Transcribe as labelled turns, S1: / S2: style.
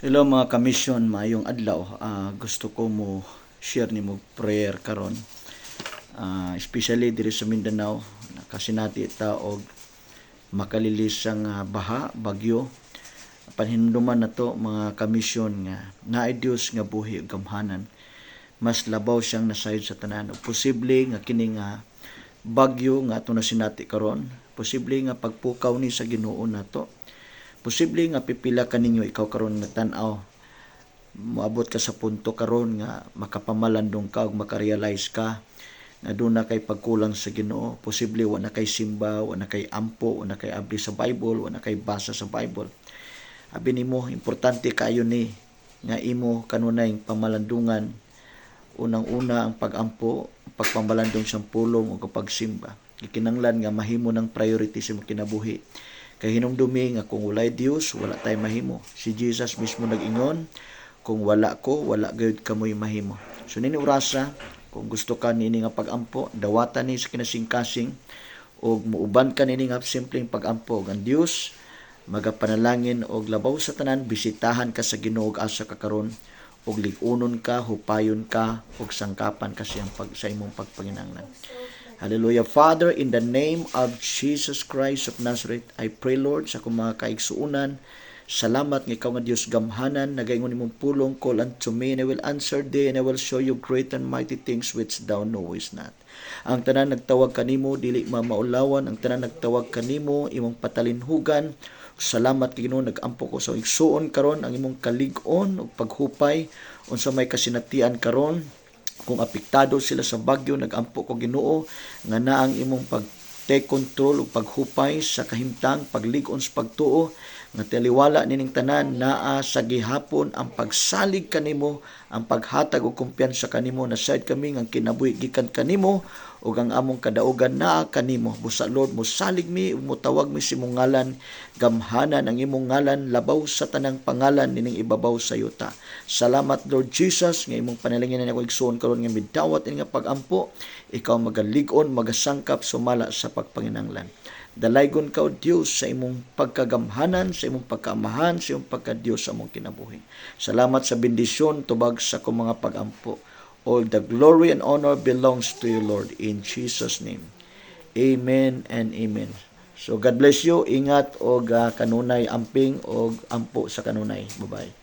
S1: Hello, mga kamisyon, maayong adlaw. Gusto ko mo share nimo prayer karon. Especially diri sa Mindanao, nakasinati ta og makalilisang baha, bagyo. Panhinumduman nato, mga kamisyon, nga naay Dios nga buhi ug gamhanan. Mas labaw siyang nasayod sa tanan. Ug posible nga kini nga bagyo nga ato nasinati karon, posible nga pagpukaw ni sa Ginoo nato. Posible nga pipila ka ninyo, ikaw karon nga tan-aw, moabot ka sa punto karon nga makapamalandong ka ug makarealize ka nga duna kay pagkulang sa Ginoo. Posible wa na kay simba, wa na kay ampo, wa na kay abli sa Bible, wa na kay basa sa Bible. Abi nimo, importante kaayo ni nga imo kanunay pamalandungan, unang-una ang pag-ampo, pagpamalandong sa pulong ug pagsimba. Gikinahanglan nga mahimo ng priority sa imong kinabuhi. Kay hinumdumi nga kung walay Dios, wala tay mahimo. Si Jesus mismo nag-ingon, "Kung wala ko, wala gayud kamoy mahimo." So nini orasa, kung gusto ka niini nga pag-ampo, dawatan ni sa kinasingkasing ug muuban ka niini nga simpleng pag-ampo. Ang Dios magapanalangin og labaw sa tanan, bisitahan ka sa Ginoo og asa ka karon ug lig-unon ka, hupayon ka ug sangkapan ka siyang pag sa imong pagpanginahanglan. Hallelujah. Father, in the name of Jesus Christ of Nazareth, I pray, Lord, sa akong mga kaigsuunan, salamat nga ikaw nga Dios gamhanan, nagaingon imong pulong, "Call unto me and I will answer thee and I will show you great and mighty things which thou knowest not." Ang tanan nagtawag kanimo dili mamaulawan, ang tanan nagtawag kanimo imong patalinhugan. Salamat kay Ginoo, nag-ampo ko sa igsuon karon ang imong kalig-on ug paghupay unsa may kasinatian karon kung apektado sila sa bagyo. Nagampo ko, Ginoo, nga naang imong pag take control ug paghupay sa kahimtang, paglig-on sa pagtuo nga taliwala nining tanan naa sa gihapon ang pagsalig kanimo, ang paghatag og kumpiyansa kanimo. Nasayod kami nga kinabuhi gikan kanimo ug ang among kadaugan naa kanimo. Busa, Lord, mosalig mi ug motawag mi sa imong ngalan. Gamhanan ang imong ngalan, labaw sa tanang pangalan nining ibabaw sa yuta. Salamat, Lord Jesus, nga imong panalangin ako igsuon karon nga midawat ini nga pagampo, ikaw magalig-on, magasangkap sumala sa pagpanginahanglan. Dalaygon ka, O Dios, sa imong pagkagamhanan, sa imong pagkaamahan, sa imong pagkadiyos sa among kinabuhi. Salamat sa bendisyon tubag sa akong mga pagampo. All the glory and honor belongs to you, Lord, in Jesus' name. Amen and amen. So God bless you. Ingat og kanunay amping og ampo sa kanunay. Bye-bye.